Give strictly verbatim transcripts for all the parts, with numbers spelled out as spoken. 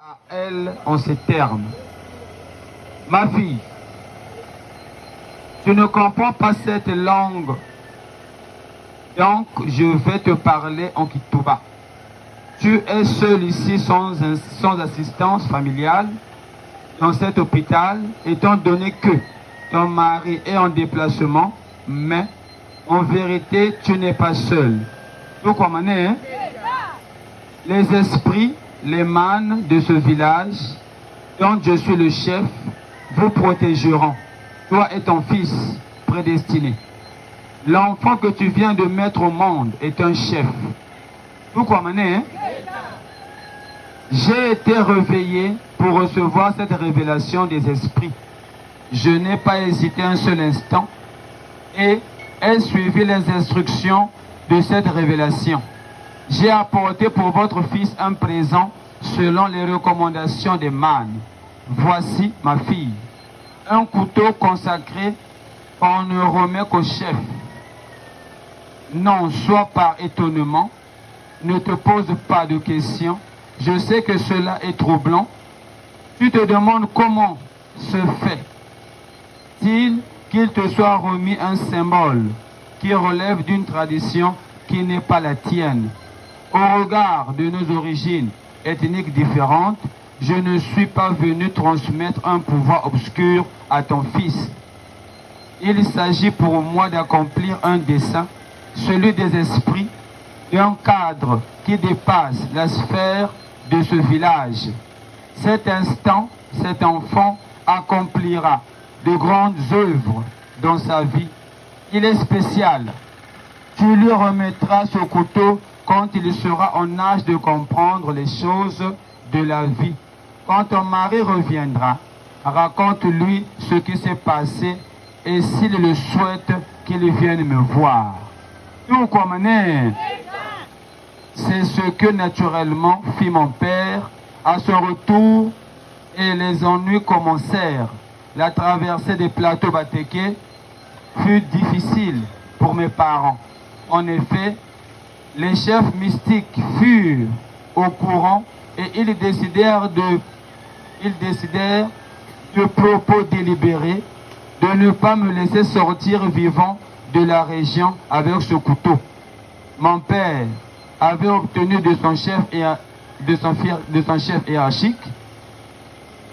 À elle en ces termes. Ma fille, tu ne comprends pas cette langue, donc je vais te parler en kituba. Tu es seule ici sans, sans assistance familiale dans cet hôpital, étant donné que ton mari est en déplacement, mais en vérité, tu n'es pas seule. Tukwamane, hein? Les esprits, les mânes de ce village, dont je suis le chef, vous protégeront, toi et ton fils prédestiné. L'enfant que tu viens de mettre au monde est un chef. Tukwamane, hein? J'ai été réveillé pour recevoir cette révélation des esprits. Je n'ai pas hésité un seul instant et ai suivi les instructions de cette révélation. J'ai apporté pour votre fils un présent selon les recommandations des mânes. Voici, ma fille, un couteau consacré qu'on ne remet qu'au chef. Non, sois pas étonnement, ne te pose pas de questions. Je sais que cela est troublant. Tu te demandes comment se fait-il qu'il te soit remis un symbole qui relève d'une tradition qui n'est pas la tienne. Au regard de nos origines ethniques différentes, je ne suis pas venu transmettre un pouvoir obscur à ton fils. Il s'agit pour moi d'accomplir un dessein, celui des esprits, d'un cadre qui dépasse la sphère de ce village. Cet instant, cet enfant accomplira de grandes œuvres dans sa vie. Il est spécial. Tu lui remettras ce couteau quand il sera en âge de comprendre les choses de la vie. Quand ton mari reviendra, raconte-lui ce qui s'est passé et s'il le souhaite, qu'il vienne me voir. Tukwamane. C'est ce que naturellement fit mon père à son retour et les ennuis commencèrent. La traversée des plateaux Bateke fut difficile pour mes parents. En effet, les chefs mystiques furent au courant et ils décidèrent de, ils décidèrent de propos délibérés de ne pas me laisser sortir vivant de la région avec ce couteau. Mon père avait obtenu de son chef et de son fier-, de son chef hiérarchique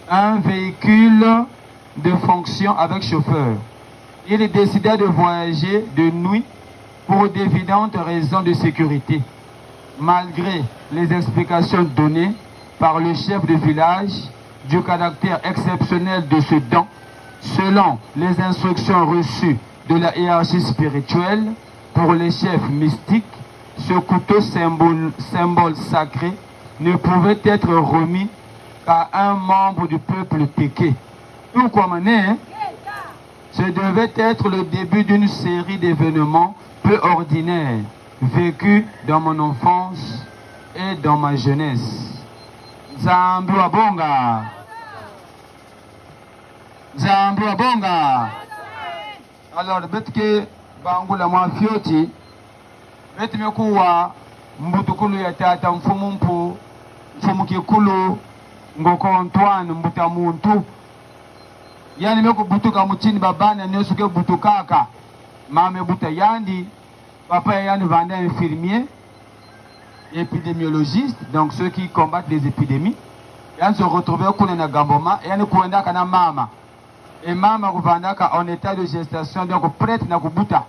un véhicule de fonction avec chauffeur. Il décida de voyager de nuit pour d'évidentes raisons de sécurité. Malgré les explications données par le chef de village du caractère exceptionnel de ce don, selon les instructions reçues de la hiérarchie spirituelle, pour les chefs mystiques, ce couteau symbole, symbole sacré ne pouvait être remis qu'à un membre du peuple Teke. Tukwamane, ce devait être le début d'une série d'événements peu ordinaires vécus dans mon enfance et dans ma jeunesse. Nzambi wa bonga. Nzambi wa bonga. Alors, beto ke bangula mwa fioti, beto me kuwa mbutukulu ya tata Mfumu Mpu, Mfumu Kikulu, Ngoko Antoine, mbuta muntu. Yandi me kubutuka mutindi babana nyonso ke butukaka. Mama me buta yandi, papa ya yandi vanda infirmier, épidémiologiste, donc ceux qui combattent les épidémies. Yandi se retrouver kuna na Gamboma, yandi kwendaka na mama. Et mama kuvandaka en état de gestation, donc prête na kubuta.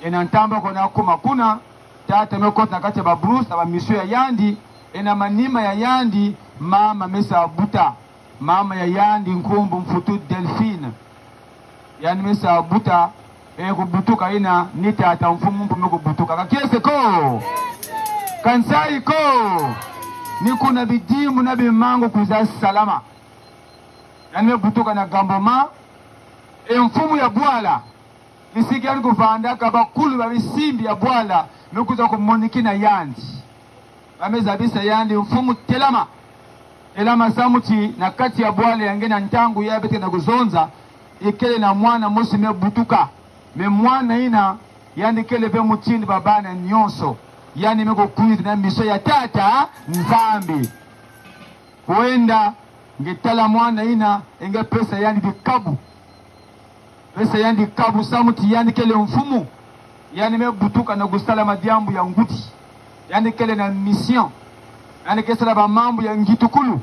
Et na ntambwe ko na kuma kuna, tata me kota na kati ya ba brousse, na ba mission ya yandi, et na manima ya yandi, mama me sa buta. Mama ya yandi nkumbu Mfutu Delphine. Yandi me sa buta, e kubutuka ina, ni tata Mfumu Mpu me kubutuka. Ka kiese ko? Ka nsayi ko? Ni kuna bidimbu na bimangu kwiza salama. Yandi me butuka na Gamboma, e mfumu ya bwala, kisiki yandi kuvandaka bakulu ba bisimbi ya bwala, me kwiza kumonikina yandi. Ba me zabisa yandi: Mfumu, telama. Telama samu ti na kati ya bwala ya nge na ntangu ya beto ke na kuzonza, ikele na mwana mosi me butuka. Mais mwana ina, yandi kele ve mutindi babana nyonso. Yandi me kukwiza na mission ya tata Nzambi. Kwenda, nge tala mwana ina, nge pesa yandi dikabu. Pesa yandi dikabu samu ti yandi kele mfumu. Yandi me butuka na kusala madiambu ya ngudi. Yandi kele na mission. Yandi ke sala bamambu ya ngitukulu.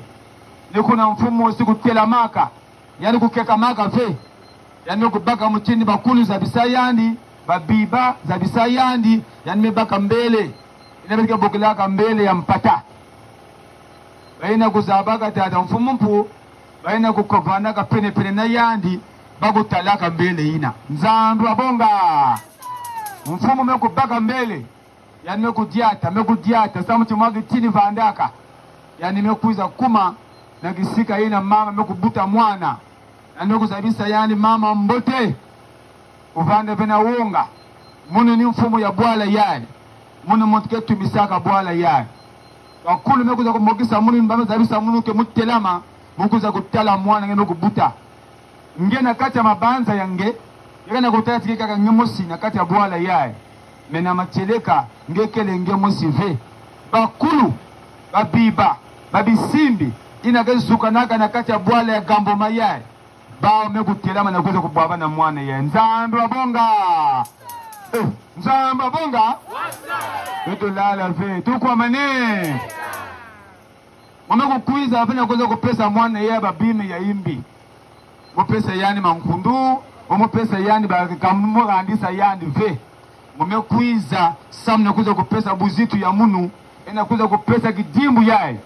Ni kuna mfumu osi kutelamaka. Yandi kukekamaka ve. Yandi me kubaka mutindu bakulu zabisa yandi, babiba zabisa yandi, yandi me baka mbele. Ina beto ke bokilaka mbele ya mpata. Bayina kuzabaka tata mfumu mpu, bayina kukovandaka pene-pene na yandi, ba kutalaka mbele ina. Nzambi wa bonga. Mfumu me kubaka mbele. Yandi me kudiata, me kudiata, samu ti mwa kitini vandaka. Yandi me kwiza kuma na kisika ina mama me kubuta mwana. Yandi me kuzabisa yandi mama mbote. Kuvanda ve na wonga. Munu ni mfumu ya bwala yayi. Munu muntu ke tumisaka bwala yayi. Bakulu me kwiza kumokisa munu, ni ba me zabisa munu ke mutelama, mu kwiza kutala mwana nge me kubuta. Nge na kati ya mabanza ya nge, nge ke na kutala ti nge kaka nge mosi na kati ya bwala yayi. Mais na matieleka, nge kele nge mosi ve. Bakulu, babiba, babisimbi, ina ke zukanaka na kati ya bwala ya Gamboma yayi. Bawu me kutelama na kwiza kubwabana mwana yayi. Nzambi wa bonga. Eh, Nzambi wa bonga. Beto lala ve, tukwamane. Mo me kukwiza ve na kwiza kupesa mwana yayi babima ya imbi. Mo pesa yandi mankundu, mo, mo pesa yandi ba, ka mo landisa yandi ve. Mo me kwiza samu na kwiza kupesa buzitu ya munu, ina kwiza kupesa kidimbu yayi.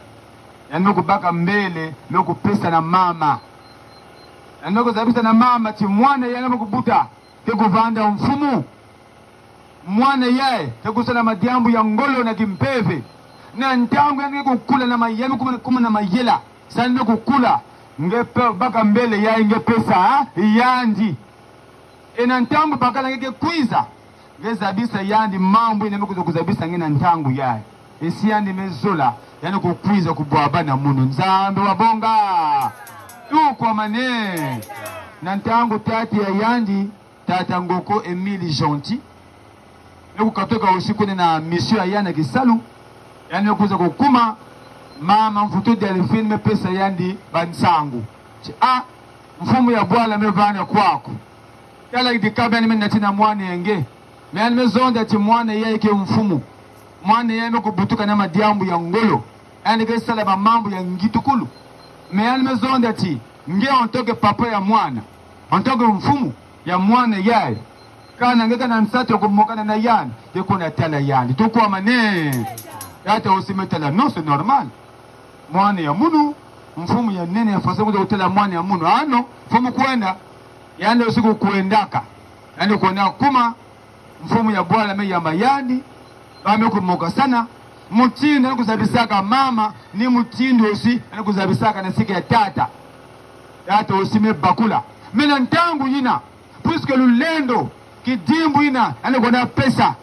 Yandi me kubaka mbele, me kupesa na mama. Yandi me kuzabisa na mama ti mwana yayi me kubuta, ke kuvanda mfumu. Mwana yayi ke kusala madiambu ya ngolo na kimpeve. Na ntangu yandi ke kukula na mayela, kuma, kuma na mayela. Samu yandi me kukula, nge pe, baka mbele yayi nge pesa, ha? Yandi. E na ntangu bakala nge ke kwiza, nge zabisa yandi mambu ina me kwiza kuzabisa nge na ntangu yayi. E si yandi me zola, yandi kukwiza kubwabana munu. Nzambi wa bonga. Tukwamane. Na ntangu tata ya yandi, tata Ngoko Émile Gentil, me kukatuka osi kuna na mission ya yandi na kisalu, yandi me kwiza kukuma, mama Mvutu Delphine me pesa yandi bansangu. Ti, ah, mfumu ya bwala me vanda kwaku. Tala kidika bia yandi me nati na mwana ya nge. Mais yandi me zonza ti mwana yayi ke mfumu. Mwana yayi me kubutuka na madiambu ya ngolo. Yandi ke sala bamambu ya ngitukulu. Mais yandi me zonza ti, nge en tant que papa ya mwana, en tant que mfumu ya mwana yayi, kana nge kana nsatu ya kumokana na yandi, nge kwenda tala yandi. Tukwamane. Tata osi me tala, non, c'est normal. Mwana ya munu, mfumu ya nene ya façon kwiza kutala mwana ya munu. Ah non, faut mu kwenda. Yandi osi kukwendaka. Yandi kwenda kuma, mfumu ya bwala me yamba yandi, ba me kumokasana, mutindu yandi kuzabisaka mama, ni mutindu osi yandi kuzabisaka na sika ya tata. Tata osi me bakula. Mais na ntangu yina, puisque lulendo, kidimbu yina yandi kwenda pesa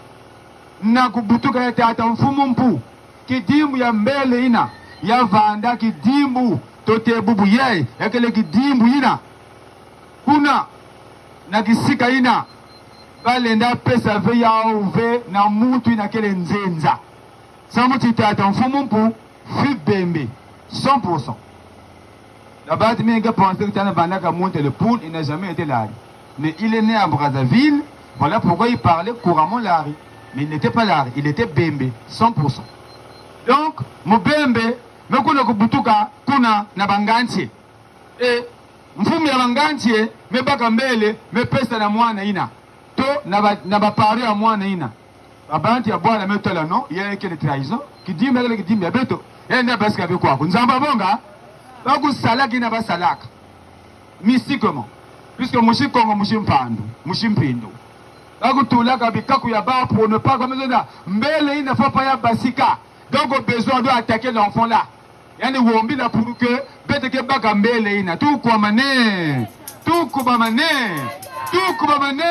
na kubutuka ya tata Mfumu Mpu, kidimbu ya mbele yina ya vanda, kidimbu tote bubu yayi, ya kele kidimbu yina. Kuna, na kisika yina, ba lenda pesa ve yawu ve na muntu yina kele nzenza. Samu ti tata Mfumu Mpu fut Bembe, cent pour cent. D'abord, mi nge pensé que tata vandaka muntu le poule, il n'a jamais été Lari. Mais il est né à Brazzaville, voilà pourquoi il parlait couramment Lari. Mais il n'était pas Lari, il était Bembe, cent pour cent. Donc, Mubembe, me kwenda kubutuka kuna na Bangantie. E, mfumu ya Bangantie, me baka mbele, me pesa na mwana yina. To, na ba, na ba parents ya mwana yina. Babantu ya bwala me tala non, ya kele trahison. Kidimbu ya kele kidimbu ya beto. Ya nda basika be kwaku. Nzambi abonga, ba kusalaka yina basalaka. Mystiquement. Puisque musi Kongo, musi mpandu, musi mpindu. Ba kutulaka bikaku ya bawu pour ne pas, comme ça, mbele yina faut pas ya basika. Donc, au besoin, on doit attaquer l'enfant là. Yandi wombila pour que beto ke baka mbele yina. Tukwamane. Tukubamane. Tukubamane.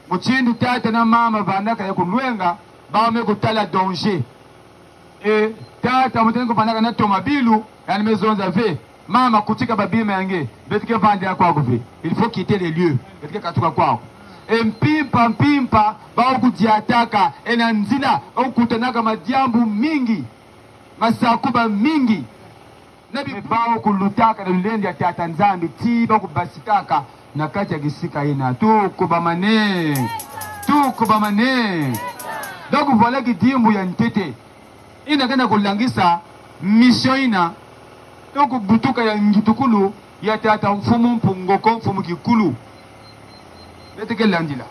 Mutindu tata na mama vandaka ya kulwenga, bawu me kutala danger. E, tata mutindu kuvandaka na tomabilu, yandi me zonza ve. Mama, kutika babima ya nge, beto ke vanda kwaku ve. Il faut quitter les lieux. Beto ke katuka kwaku. E mpimpa, mpimpa, bawu kudiataka, e na nzila, bawu kutanaka madiambu mingi. Masakuba mingi. Na bi-, bawu kulutaka na lulendo ya Tata Nzambi, ti ba kubasikaka na kati ya kisika yina. Tukubamane. Tukubamane. Donc voilà kidimbu ya ntete. Yina ke na kulangisa mission yina, to kubutuka ya ngitukulu ya tata Mfumu Mpungoko, Mfumu Kikulu. Beto ke landila.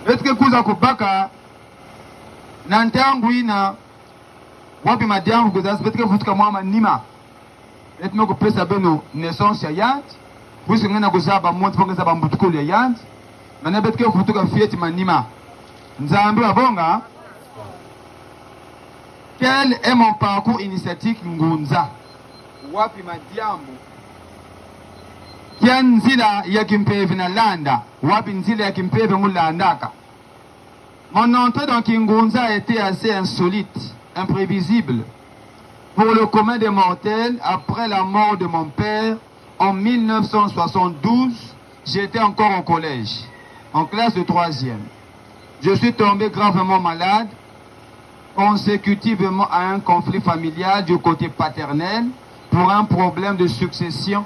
Beto ke kwiza kubaka na ntangu yina, wapi madiambu kwiza, beto ke vutuka mwa manima. Beto me kupesa beno naissance ya yandi, puisque nge na kuzaba muntu, po nge zaba mbutukulu ya yandi. Mana beto ke vutuka fioti manima. Nzambi wa bonga. Quel est mon parcours initiatique ngunza? Wapi madiambu? Quelle nzila ya kimpeve nalanda? Wapi nzila ya kimpeve ngulandaka? Mon entrée dans kingunza a été assez insolite, imprévisible. Pour le commun des mortels, après la mort de mon père en mille neuf cent soixante-douze, j'étais encore au collège, en classe de troisième. Je suis tombé gravement malade, consécutivement à un conflit familial du côté paternel pour un problème de succession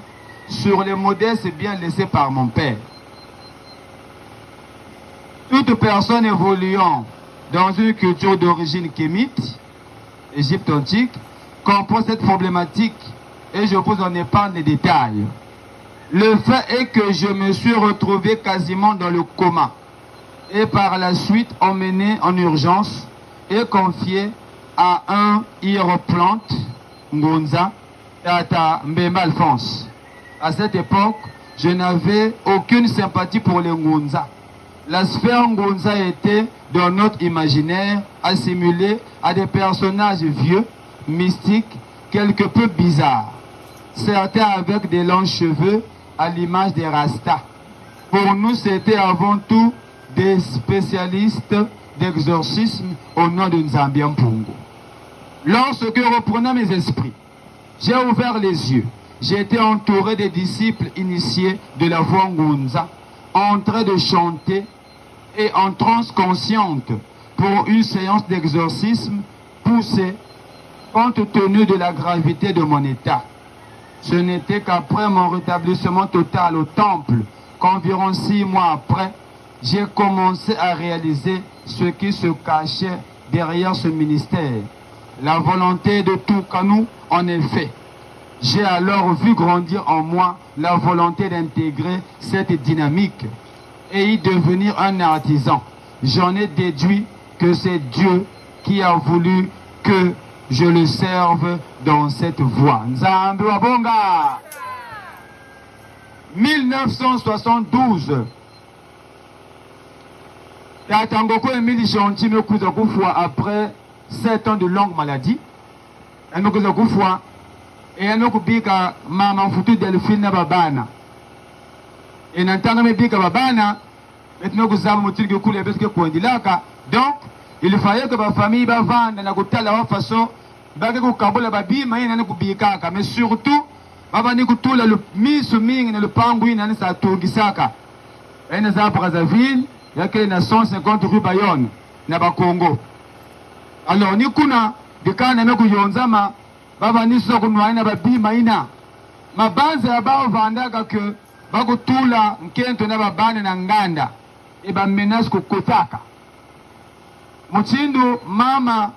sur les modestes biens laissés par mon père. Toute personne évoluant dans une culture d'origine kémite, Égypte antique, comprend cette problématique et je vous en épargne les détails. Le fait est que je me suis retrouvé quasiment dans le coma et par la suite emmené en urgence et confié à un hiérophante, ngunza, Tata Mbemba Alphonse. À cette époque, je n'avais aucune sympathie pour les ngunza. La sphère ngunza était dans notre imaginaire assimilée à des personnages vieux, mystiques, quelque peu bizarres. Certains avec des longs cheveux à l'image des Rasta. Pour nous, c'était avant tout des spécialistes d'exorcisme au nom de Nzambi a Mpungu. Lorsque, reprenant mes esprits, j'ai ouvert les yeux. J'étais entouré des disciples initiés de la voie ngunza, en train de chanter et en transe consciente pour une séance d'exorcisme poussée compte tenu de la gravité de mon état. Ce n'était qu'après mon rétablissement total au temple, qu'environ six mois après, j'ai commencé à réaliser ce qui se cachait derrière ce ministère. La volonté de Tukanu, en effet. J'ai alors vu grandir en moi la volonté d'intégrer cette dynamique et y devenir un artisan. J'en ai déduit que c'est Dieu qui a voulu que je le serve dans cette voie. Nzambi wa bonga. Mille neuf cent soixante-douze. Tata Ngoko Émile Gentil me kwiza kufwa après sept ans de longue maladie. Yandi me kwiza kufwa. E yandi me kubika mama Mfutu Delphine na babana. E na ntangu me bika babana, beto me kuzaba mutini kikulu ya beto ke kwendilaka. Donc, il fallait que ba famille bavanda na kutala wa façon ba ke kukabula ba bima yina yandi kubikaka. Mais surtout, bavandi kutula lu-, misu mingi na lupangu yina yandi sa tungisaka. Yina za Brazzaville, ya kele na cent cinquante rue Bayonne, na Bakongo. Alors, ni kuna, bikanda me kuyonzama, bavandi sosa kunwanina ba bima yina. Mabanza ya bawu vandaka que ba kutula nkento na babana na nganda, e ba menace kukotaka. Mutindu mama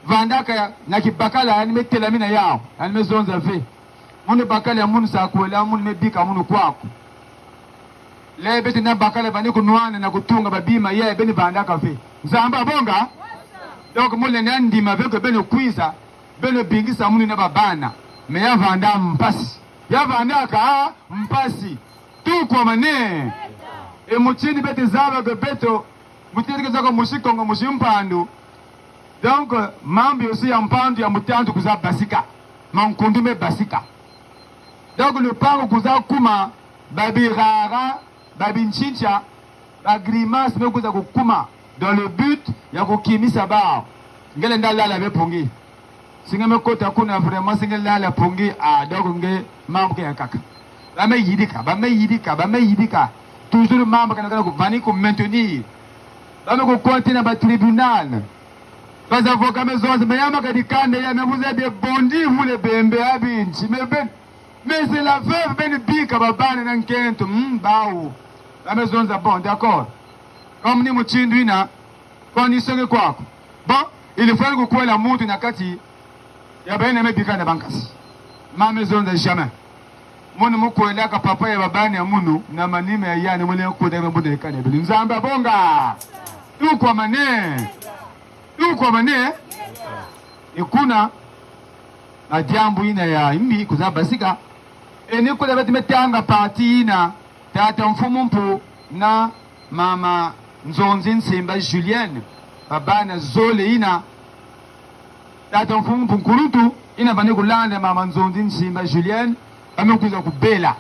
vandaka na kibakala, yandi me telama na yawu, yandi me zonza ve. Munu bakala ya munu sa kwela, munu me bika munu kwaku. Lè beto na bakala bavandi kunwana na kutunga ba bima, ya beno vandaka ve. Nzambi wa bonga. Donc, munu na ndima ve que beno kwiza, beno bingisa munu na babana. Mais ya vanda mpasi. Ya vandaka mpasi. Tukwamane. E mutini beto zaba que beto, mutini ke zaba musi Kongo, musi mpandu. Donc, mambu yosi ya mpandu ya mutantu kwiza basika. Mankundu me basika. Donc, lupangu kwiza kuma, ba birara, ba bintsintsa, ba grimace me kwiza kukuma, dans le but ya kukimisa bawu. Nge lenda lala ve mpo nge. Si nge me kota kuna vraiment, si nge lala mpo nge, ah, donc nge mambu ke yakaka. Ba me yidika, ba me yidika, ba me yidika. Toujours mama kana kana ku bani ku maintenir. Ba me ku continuer na ba tribunal. Ba za avocat me zonza, me ya ma ka dikanda ya, me vous êtes des bandits, vous les Bembe, abinti. Mais ben, mais c'est la veuve, beni bika babana na nkento, hmm, bawu. Ba me zonza, bon, d'accord. Comme ni mutindu ina, Kwa ni songe kwaku. Bon, il faut kukwela muntu na kati ya bayina me bikana bankasi. Ma me zonza jamais. Munu mukwelaka papa ya babana ya munu, na manima ya yani mule kuda me buda ikane bili. Nzambi abonga. Tukwamane. Tukwamane. Ni kuna, na diambu ina ya mbi kwiza basika. E ni kuna beti me tanga parti ina. Tata Mfumu Mpu na mama Nzonzi Nsimba Julienne, babana zole ina. Tata Mfumu Mpu nkuluntu, ina bani kulanda mama Nzonzi Nsimba Julienne, ba me kwiza kubela.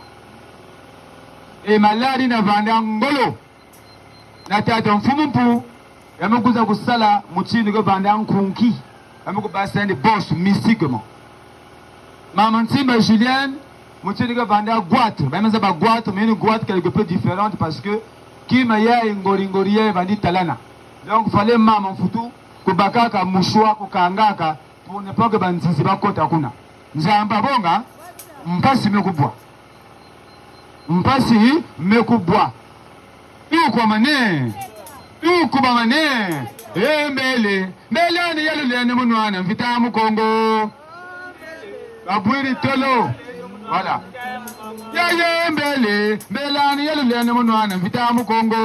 E malari na vanda ngolo. Na tata Mfumu Mpu, ya me kwiza kusala mutindu ke vanda nkunki. Ya me kubasandi boss mystiquement. Mama Nsimba Julienne, mutindu ke vanda goitre. Ba me zaba goitre, mais une goitre quelque peu différente parce que kima yayi ngori ngori yayi bandi talana. Donc fallait mama Mfutu kubakaka mouchoir kukangaka pour ne pas que banzizi bakota kuna. Nzambi abonga, mpasi me kubwa. Mpasi me kubwa. Tukwamane. Tukubamane. E mbele. Mbele ani ya lulendo mu nwana mvita mu Kongo. Babwiri tolo. Voilà. Ya ye mbele. Mbele ani ya lulendo mu nwana mvita mu Kongo.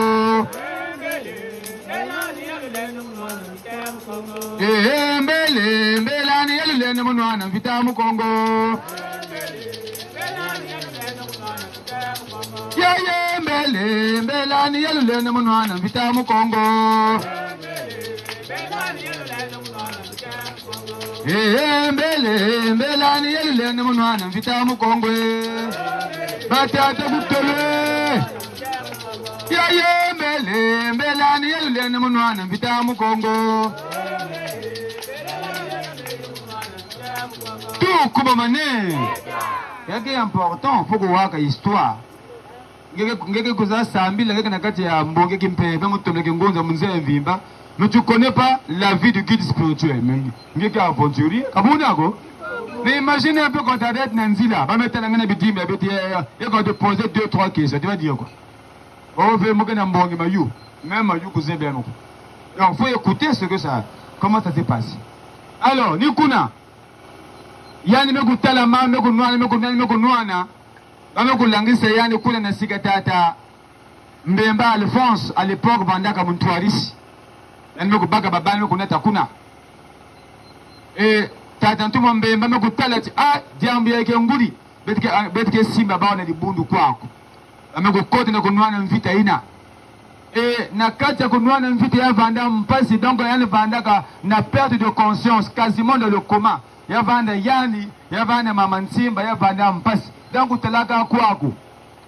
E mbele. Mbele ani ya lulendo mu nwana mvita mu Kongo. Ya ye mbele, mbele ani ya lulendo mu nwana mvita mu Kongo. E mbele, mbele ani ya lulendo mu nwana mvita mu Kongo. Batata kutolwe. Ya ye mbele, mbele ani ya lulendo mu nwana mvita mu Kongo. Tukubamane. Ya ke important, faut kuwaka histoire. Nge ke, nge ke kwiza sambila, nge ke na kati ya mbongi kimpeve, mu tomele kingunza mu nza ya mvimba. Mais tu connais pas la vie du guide spirituel. Mais nge ke aventurier. Ka buna ko. Mais imagine un peu quand t'arrêtes na nzila. Ba me tala nge na bidimbu ya bete ya, ya. Et quand tu poses deux, trois questions, tu vas dire quoi? Oh, ve mu ke na mbongi mayu. Même mayu kuzebi ya moko. Donc, faut écouter ce que ça, comment ça se passe. Alors, ni kuna. Yandi me kutala mama, me kunwana, me kunwana, me kunwana. Ba me kulangisa yandi kuna na sika tata Mbemba Alphonse, à l'époque, vandaka muntwarisi. Yandi me kubaka babana, me kunata kuna. E, tata Ntumwa Mbemba me kutala ti, ah, diambu ya ke nguri. Beto ke, ah, beto ke simba bawu na dibundu kwaku. Ba me kukota na kunwana mvita ina. E, na kati ya kunwana mvita ya vanda mpasi, donc yandi vandaka na perte de conscience, quasiment dans le coma. Ya vanda yandi, ya vanda mama Nsimba, ya vanda mpasi. Donc kutalaka kwaku.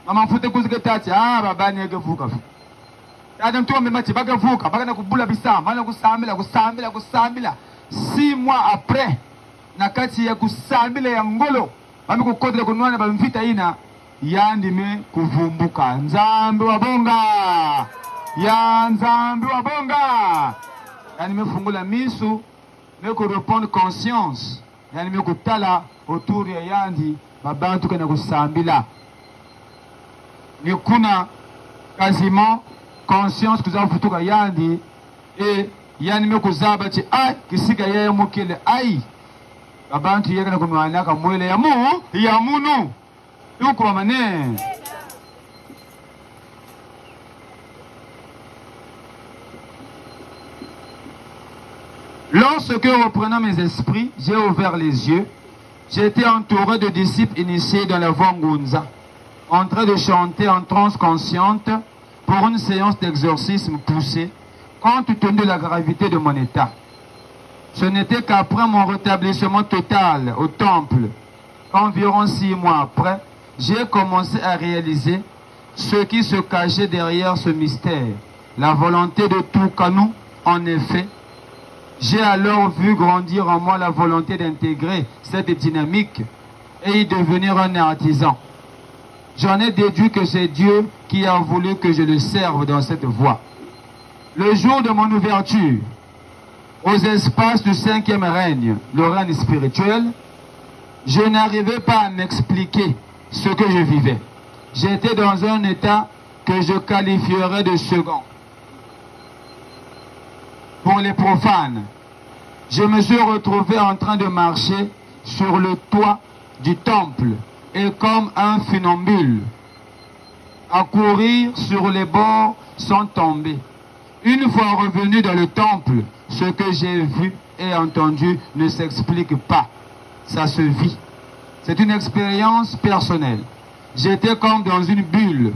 Mama Mfutu kwizi ke tâ ti, ah, babana ya ke vuka. Tata Ntumwa Mbemba ti ba ke vuka, ba ke na kubula bisamba, ba ke na kusambila, kusambila, kusambila. Six mois après, na kati ya kusambila ya ngolo, ba me kukota na kunwana ba mvita ina, yandi me kuvumbuka. Nzambi wa bonga! Ya Nzambi wa bonga! Yandi me fungula misu, me ku reprendre conscience. Yandi me kutala autour ya yandi, babantu ke na kusambila. Ni kuna, quasiment, conscience kwiza vutuka yandi, e, yandi me kuzaba ti, ah, kisika ya ya mukele, ai. Babantu ya ke na kunwanaka mwela ya mu, ya munu. Tukwamane. Lorsque, reprenant mes esprits, j'ai ouvert les yeux, j'étais entouré de disciples initiés dans la voie Ngunza, en train de chanter en transe consciente pour une séance d'exorcisme poussée, compte tenu de la gravité de mon état. Ce n'était qu'après mon rétablissement total au temple, qu'environ six mois après, j'ai commencé à réaliser ce qui se cachait derrière ce mystère, la volonté de Tukanu. En effet, j'ai alors vu grandir en moi la volonté d'intégrer cette dynamique et y devenir un artisan. J'en ai déduit que c'est Dieu qui a voulu que je le serve dans cette voie. Le jour de mon ouverture aux espaces du cinquième règne, le règne spirituel, je n'arrivais pas à m'expliquer ce que je vivais. J'étais dans un état que je qualifierais de second. Pour les profanes, je me suis retrouvé en train de marcher sur le toit du temple et comme un funambule, à courir sur les bords sans tomber. Une fois revenu dans le temple, ce que j'ai vu et entendu ne s'explique pas. Ça se vit. C'est une expérience personnelle. J'étais comme dans une bulle,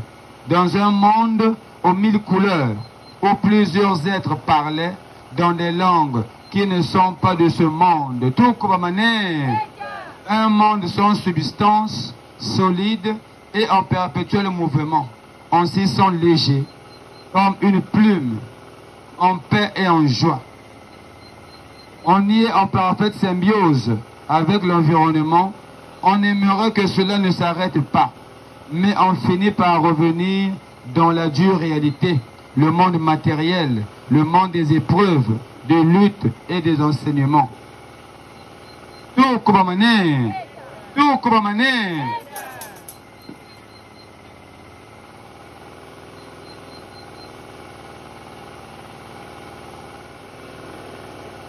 dans un monde aux mille couleurs, où plusieurs êtres parlaient dans des langues qui ne sont pas de ce monde. Tuko bamane. Un monde sans substance solide et en perpétuel mouvement. On s'y sent léger, comme une plume, en paix et en joie. On y est en parfaite symbiose avec l'environnement. On aimerait que cela ne s'arrête pas, mais on finit par revenir dans la dure réalité, le monde matériel, le monde des épreuves, des luttes et des enseignements. Tuko bamane. Tuko bamane.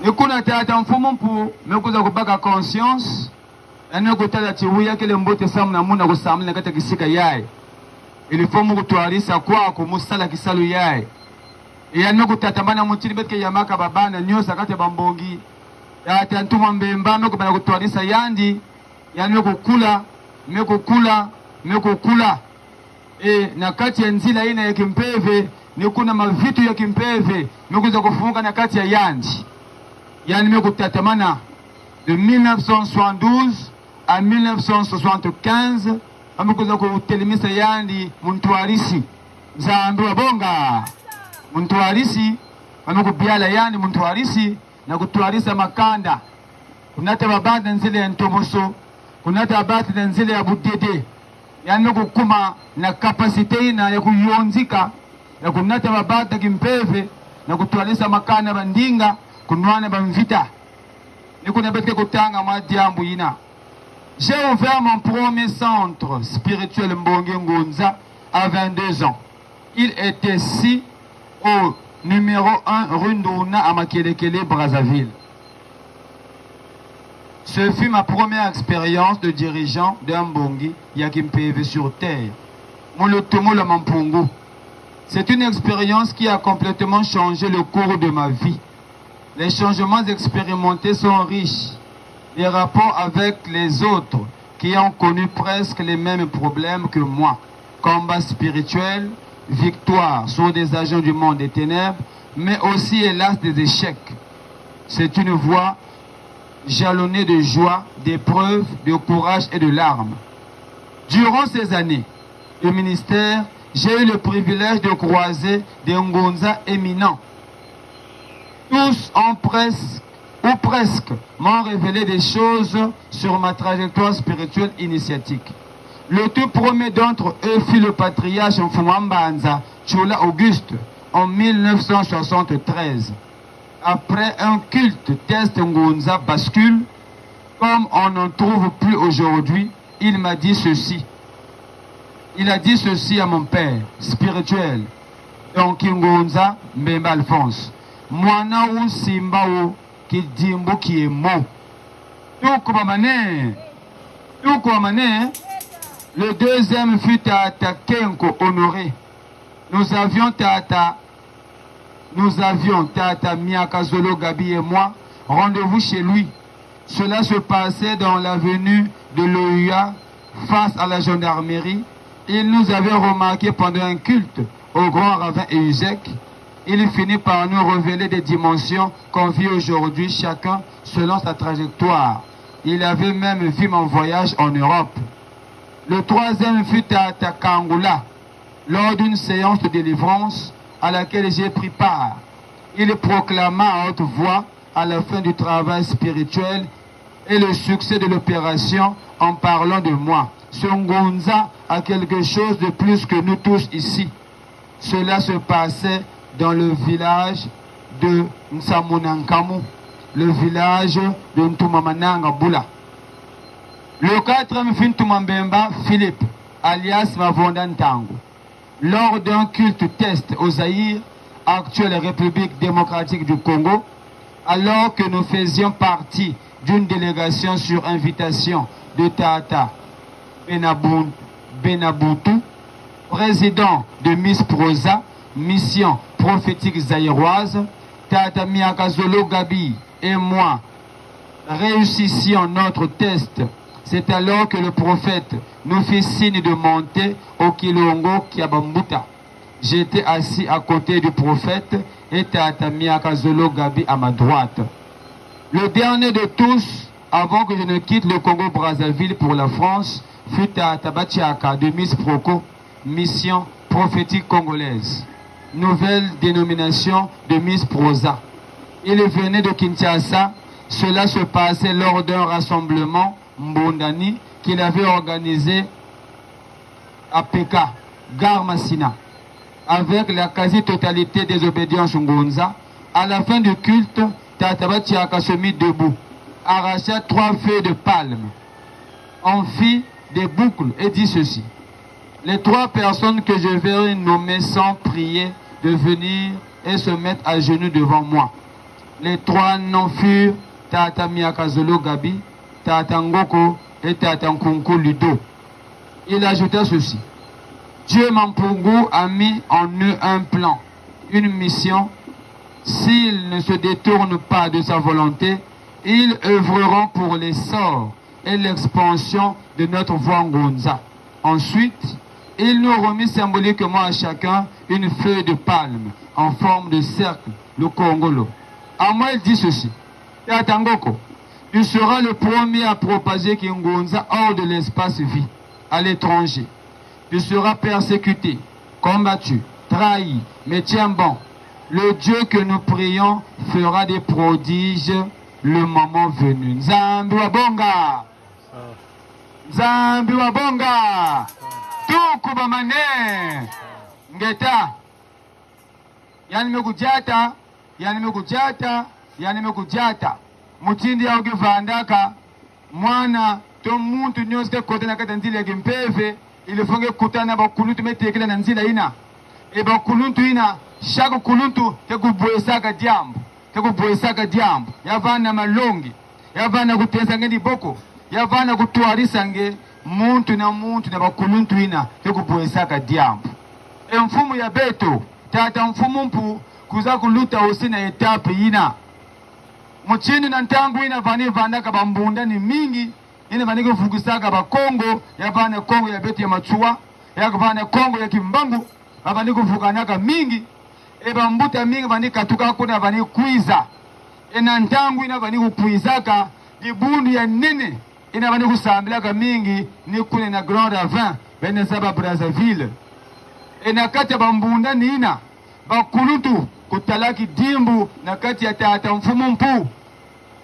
Ni kuna tata mfumu mpu me kwiza kubaka conscience, yandi me kutala ti wuyakele mbote samu na muna kusamuna kati ya kisika yayi. Il faut mu kutwarisa kwaku mu sala kisalu yayi. Yandi me kutatamana mu tini beto ke yamaka babana nyonso kati ya bambongi. Tata Ntumwa Mbemba me kubanda kutwarisa yandi. Yandi me kukula, me kukula, me kukula. E, na kati ya nzila yina ya kimpeve, ni kuna mavitu ya kimpeve me kwiza kufumuka na kati ya yandi. Yandi me kutatamana. De mille neuf cent soixante-douze à mille neuf cent soixante-quinze, ba me kwiza kutelemisa yandi mu ntwarisi. Nzambi wa bonga. Mu ntwarisi, ba me kubiala yandi mu ntwarisi, na kutwarisa makanda. Kunata babato na nzila ya ntomoso, kunata babato na nzila ya budede. Yandi me kukuma na capacité yina ya kuyonzika, ya kunata babato na kimpeve, na kutwarisa makanda bandinga, kunwana bamvita. Ni kuna beto ke kutanga mwa diambu yina. J'ai ouvert mon premier centre spirituel Mbongi Ngunza à vingt-deux ans. Il était ici au numéro un rue Ndouna à Makelekele, Brazzaville. Ce fut ma première expérience de dirigeant d'un mbongi ya kimpeve sur terre. Mu lutumu lwa Mampungu. C'est une expérience qui a complètement changé le cours de ma vie. Les changements expérimentés sont riches. Les rapports avec les autres qui ont connu presque les mêmes problèmes que moi. Combat spirituel, victoire sur des agents du monde des ténèbres, mais aussi, hélas, des échecs. C'est une voie jalonnée de joie, d'épreuves, de courage et de larmes. Durant ces années de ministère, j'ai eu le privilège de croiser des Ngunza éminents. Tous ont presque, ou presque, m'ont révélé des choses sur ma trajectoire spirituelle initiatique. Le tout premier d'entre eux fut le patriarche Mfumu a Mbanza, Tshoula Auguste, en mille neuf cent soixante-treize. Après un culte, test Ngunza bascule, comme on n'en trouve plus aujourd'hui, il m'a dit ceci. Il a dit ceci à mon père spirituel, Don Kingunza Mbemba Alphonse. Mwana wu simba wu kidimbu kiemo. Tuko bamane. Tuko bamane. Le deuxième fut Tata Kenko Honoré. Nous avions Tata Nous avions, Tata Miakazolo Gabi et moi, rendez-vous chez lui. Cela se passait dans l'avenue de l'O U A, face à la gendarmerie. Il nous avait remarqués pendant un culte au Grand Ravin Eusek. Il finit par nous révéler des dimensions qu'on vit aujourd'hui, chacun selon sa trajectoire. Il avait même vu mon voyage en Europe. Le troisième fut Tata Kangula. Lors d'une séance de délivrance à laquelle j'ai pris part, il proclama à haute voix à la fin du travail spirituel et le succès de l'opération en parlant de moi. Ce Ngunza à quelque chose de plus que nous tous ici. Cela se passait dans le village de Nsamunankamu, le village de Ntuma Mananga Bula. Le quatre, Mfintu Mambemba Philippe, alias Mavonda Ntangu, lors d'un culte test au Zaïre, actuelle République démocratique du Congo, alors que nous faisions partie d'une délégation sur invitation de Tata Benabun-, Benabutu, président de Miss Proza, Mission prophétique zaïroise, Tata Miakazolo Gabi et moi réussissions notre test. C'est alors que le prophète nous fit signe de monter au kilongo kia bambuta. J'étais assis à côté du prophète et Tata Miakazolo Gabi à ma droite. Le dernier de tous, avant que je ne quitte le Congo-Brazzaville pour la France, fut Tata Batiaka de Miss Proco, Mission prophétique congolaise, nouvelle dénomination de Miss Proza. Il venait de Kinshasa. Cela se passait lors d'un rassemblement Mbundani qu'il avait organisé à Peka, Gare Masina, avec la quasi-totalité des obédiences Ngunza. À la fin du culte, Tata Batiaka se mit debout, arracha trois feuilles de palme, en fit des boucles et dit ceci : « Les trois personnes que je vais nommer sont priées de venir et se mettre à genoux devant moi. » Les trois noms furent Tata Miakazolo Gabi, Tata Ngoko et Tata Nkunku Ludo. Il ajouta ceci : « Dieu Mampungu a mis en eux un plan, une mission. S'ils ne se détournent pas de sa volonté, ils œuvreront pour l'essor et l'expansion de notre voie Ngunza. » Ensuite, il nous remit symboliquement à chacun une feuille de palme en forme de cercle, le kongolo. À moi, il dit ceci : « Tata Ngoko, tu seras le premier à propager Kingunza hors de l'espace vie, à l'étranger. Tu seras persécuté, combattu, trahi, mais tiens bon. Le Dieu que nous prions fera des prodiges le moment venu. » Nzambi wa bonga. Nzambi wa bonga. Tukubamane. Ngeta. Yandi me kudiata, yandi me kudiata, yandi me kudiata. Mutindu ya kuvandaka, mwana to muntu nyonso ke kota na kati ya nzila ya kimpeve, il faut nge kutana na bakuluntu me tekila na nzila yina. E bakuluntu yina, chaque kuluntu ke kubwesaka diambu, ke kubwesaka diambu. Ya vanda malongi, ya vanda kuteza nge diboko, ya vanda kutwarisa nge, muntu na muntu na bakuluntu yina ke kubwesaka diambu. E mfumu ya beto, tata mfumu mpu, kwiza kuluta osi na étape yina. Mutindu na ntangu yina vani vandaka bambundani mingi, yina vani kuvukisaka Bakongo, ya vanda Kongo ya beto ya Matsoua, ya vanda Kongo ya Kimbangu, ba vani kuvukanaka mingi, e bambuta mingi vani katuka kuna vani kwiza. E na ntangu yina vani kukwizaka, dibundu ya nene, yina vani kusambilaka mingi, ni kuna na Grand Ravin, bene zaba Brazzaville. E na kati ya bambundani yina, bakuluntu kutala kidimbu na kati ya tata mfumu mpu.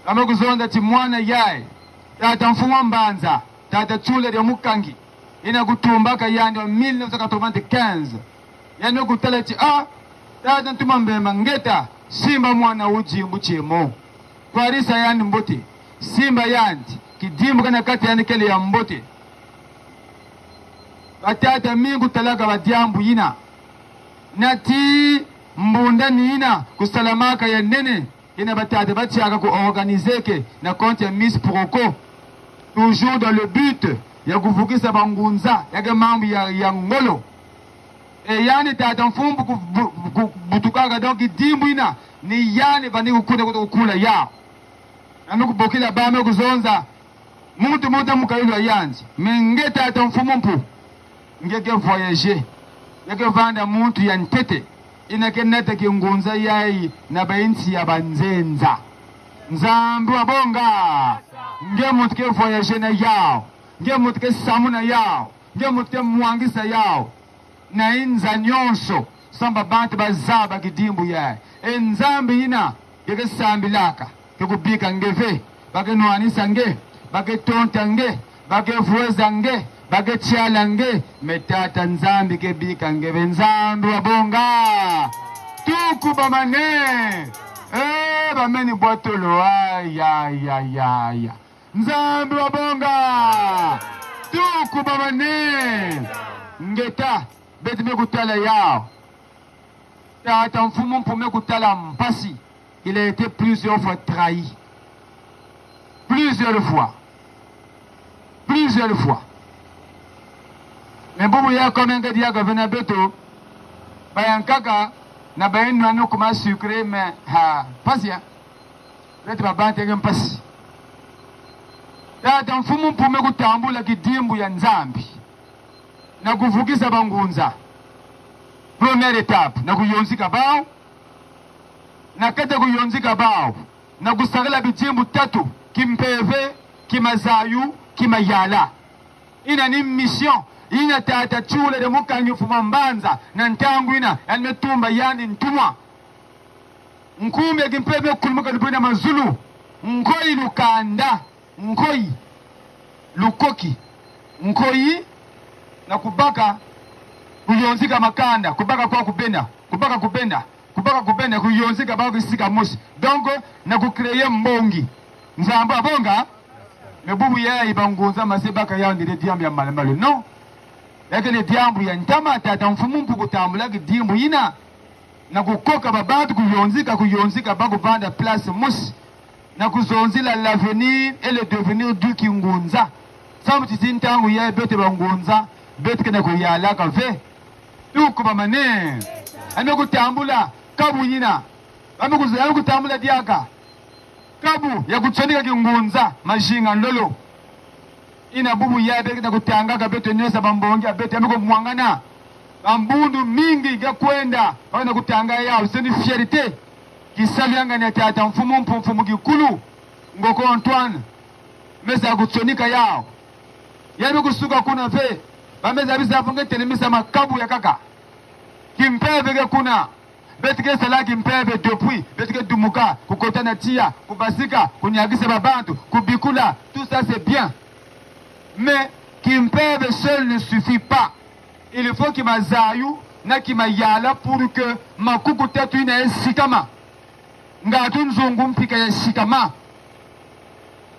Ka me kuzonza ti mwana yayi, tata mfumu wa mbanza, tata Tsula dia Mukangi, yina kutumbaka yandi wa mille neuf cent quatre-vingt-quinze. Yandi kutala ti, ah, tata Ntuma Mbemba, ngeta, simba mwana wu dimbu tie mo. Kwarisa yandi mbote, simba yandi, kidimbu ke na kati yandi kele ya mbote. Batata mingi kutalaka badiambu yina. Nati mbundani yina kusalamaka ya nene, yina batata batiaka ku organiseke na compte ya Miss Proco. Toujours dans le but ya kuvukisa bangunza, ya ke mambu ya, ya ngolo. E yandi tata mfumu mpu ku-, bu-, ku-, butukaka, donc kidimbu yina, ni yandi vani kukuna kutu kukula ya. Nanu kubokila ba me kuzonza, muntu muntu na mukayulu wa yandi. Mais nge tata mfumu mpu, nge ke voyager. Nge ke vanda muntu ya ntete, yina ke nata kingunza yayi na bayinsi ya banzenza. Nzambi wa bonga. Nge muntu ke voyager na yawu. Nge muntu ke samu na yawu. Nge muntu ke mwangisa yawu na yinza nyonso, samu bantu bazaba kidimbu yayi. E Nzambi yina, nge ke sambilaka, ke kubika nge ve, ba ke nwanisa nge, ba ke tonta nge, ba ke vweza nge, Ba ke tiala nge, mais Tata Nzambi ke bika nge bê. Nzambi wa bonga. Tukubamane. Eh, bameni bwa tolo. Aya, aya, aya. Nzambi wa bonga. Tukubamane. Ngeta, beto me kutala yawu. Tata Mfumu Mpungu me kutala mpasi. Il a été plusieurs fois trahi. Plusieurs fois. Plusieurs fois. Mais bubu ya comme nge diaka ve na beto, bayankaka, na bayinwani kuma sucré, mais ha, mpasi ya. Beto babantu nge mpasi. Tata Mfumu Mpungu me kutambula kidimbu ya Nzambi na kuvukisa bangunza. Première étape, na kuyonzika bawu. Na kati ya kuyonzika bawu, na kusakala bidimbu tatu: kimpeve, kimazayu, kimayala. Yina ni mission yina Tata Tchule de Mukangi, mfumu a mbanza, na ntangu yina, yandi me tumba yandi ntumwa. Nkumbu ya kimpeve me kulumuka lubwina mazulu. Nkoyi lukanda. Nkoyi, lukoki, nkoyi, na kubaka, kuyonzika makanda, kubaka kwa kubenda, kubaka kubenda, kubaka kubenda, kuyonzika bawu kisika mosi. Donc, na kucréer mbongi. Nzambi wa bonga. Mais bubu yayi bangunza mase baka yawu ndile diambu ya malu-malu. Non. Ya kele diambu ya ntama. Tata Mfumu Mpungu kutambula kidimbu yina. Na kukoka babantu kuyonzika, kuyonzika, ba kuvanda place mosi. Na kuzonzila l'avenir et le devenir du kingunza. Samu ti ntangu yayi beto bangunza, beto ke na kuyalaka ve. Tukubamane. Yandi me kutambula kabu yina. Yandi me kuzo-, yandi me kutambula diaka kabu ya kutsonika kingunza, mazinga lolo. Yina bubu yayi beto ke na kutangaka beto nyonso, bambongi ya beto yandi me kumwangana. Bambundu mingi nge kwenda, ba ke na kutanga yawu, c'est une fierté. Kisalu ya ngani ya Tata Mfumu Mpu-, Mfumu Kikulu, Ngoko Antoine, me sa kutsonika yawu. Yandi me kusuka kuna ve, ba me zabisa vo nge telemisa makabu yakaka. Kimpeve ke kuna, beto ke sala kimpeve depuis, beto ke dumuka, kukota na tiya, kubasika, kunyakisa babantu, kubikula, tout ça c'est bien. Mais kimpeve seul ne suffit pas. Il faut kimazayu na kimayala pour que makuku tatu yina yasikama. Ngatu nzungu mpika yasikama.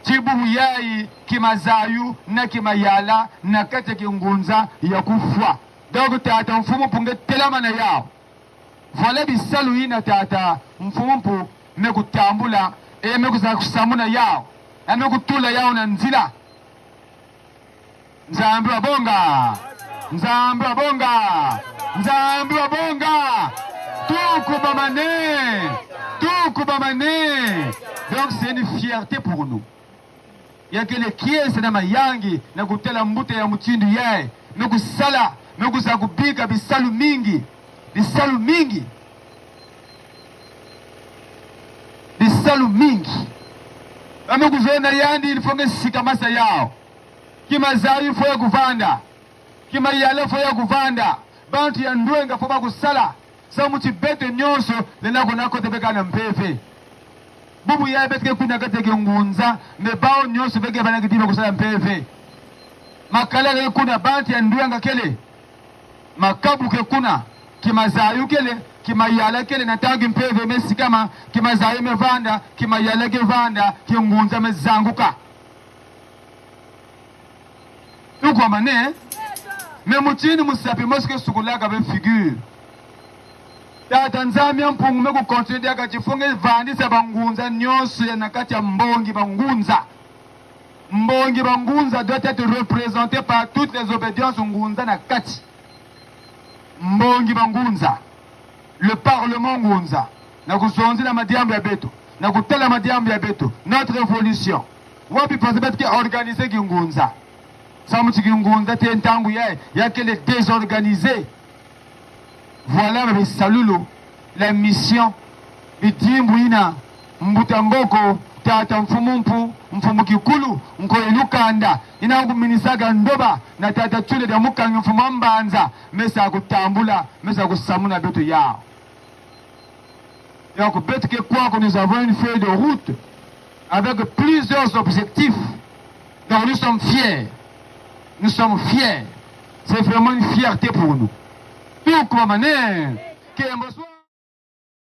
Ti bubu yayi kimazayu na kimayala na kati ya kingunza ya kufwa. Donc Tata Mfumu Mpungu telamana yawu. Voilà bisalu yina Tata Mfumu Mpu me kutambula, e me kuza kusamuna yawu, e me kutula yawu na nzila. Nzambi wa bonga. Nzambi wa bonga. Nzambi wa bonga. Tukubamane. Tukubamane. Donc c'est une fierté pour nous. Ya kele kiese na mayangi na kutala mbuta ya mutindu yayi me kusala, me kuza kubika bisalu mingi. Bisalu mingi. Bisalu mingi. Ba me kuzona yandi, il faut nge sikamasa yawu. Kimazayu faut ya kuvanda. Kimayala faut ya kuvanda. Bantu ya ndwenga faut ba kusala. Samu ti beto nyonso, lenda kuna kote beka na mpeve. Bubu yayi beto ke kuna kati ya kingunza, mais bawu nyonso beke bana kidima kusala mpeve. Makala ke kuna, bantu ya ndwenga kele. Makabu ke kuna, kimazayu kele, kimayala kele, na ntangu kimpeve me sikama, kimazayu me vanda, kimayala ke vanda, kingunza me zanguka. Tukubamane. Mais mutindu musapi mosi ke sukulaka ve figure. Tata Nzambi ya Mpungu me kucontinuer diaka ti faut nge vandisa bangunza nyonso ya na kati ya mbongi bangunza. Mbongi bangunza doit être représenté par toutes les obédiences ngunza na kati. Mbongi bangunza, le parlement ngunza, na kuzonzila madiambu ya beto, na kutala madiambu ya beto, notre évolution. Wapi mpasi beto ke organiser kingunza? Samu ti kingunza ti ntangu yayi, ya kele désorganisé. Voilà bisalulu, la mission, bidimbu yina mbuta Ngoko, tata Mfumu Mpu, Mfumu Kikulu, Nkoyi Lukanda, yina kuminisaka ndoba na tata Tule dia Mukangi, Mfumu a Mbanza, me sa kutambula, me sa kusamuna beto yawu. Donc, beto ke kwaku, nous avons une feuille de route avec plusieurs objectifs dont nous sommes fiers. Nous sommes fiers. C'est vraiment une fierté pour nous. Tuku ba mane. Kemba sua.